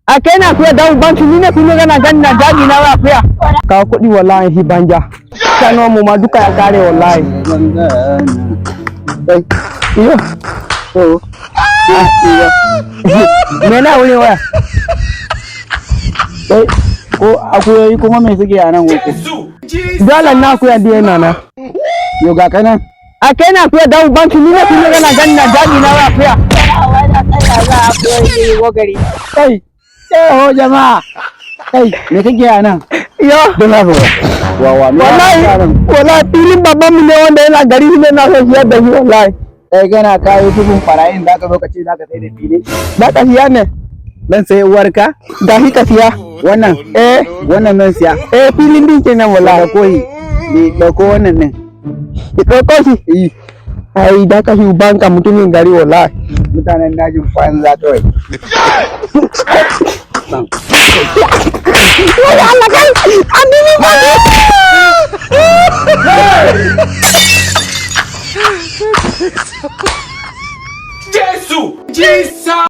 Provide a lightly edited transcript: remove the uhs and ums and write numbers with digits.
A kai na akuya dawo banki, ni ne kullum kana gani na daji na wa akuya. Kawo kuɗi wallahi, hi banja. Sano mu ma duka ya kare wallahi. Kai, Iyo. to, Me na wuri waya? kai, ko akuyoyi kuma me suke a nan wuce? Dole na akuya diye nana. Yo, ga kai nan. A kai na akuya dawo banki, ni ne kullum kana gani na daji na wa akuya. Kai, eh ho jama'a. Kai, me kake a nan? Iyo. Don haka wawa, me Wallahi, kake a nan? wallahi filin baban mu ne wanda yana gari ne na son siyar da shi wallahi. Kai kana kayo tubun barayin za ka zo ka ce za ka sai da fili. Za ka siya ne? Zan sai uwarka? Da shi ka siya. Wannan, Eh, wannan zan siya. Eh, filin din kenan wallahi. Dauko yi, ni dauko wannan din. Ki ɗauko shi. Eh, Ai, da ka shi banka mutumin gari wallahi. Mutanen dajin banza kawai. Wai Allah kai, an dini ba. Jesus! Jesus!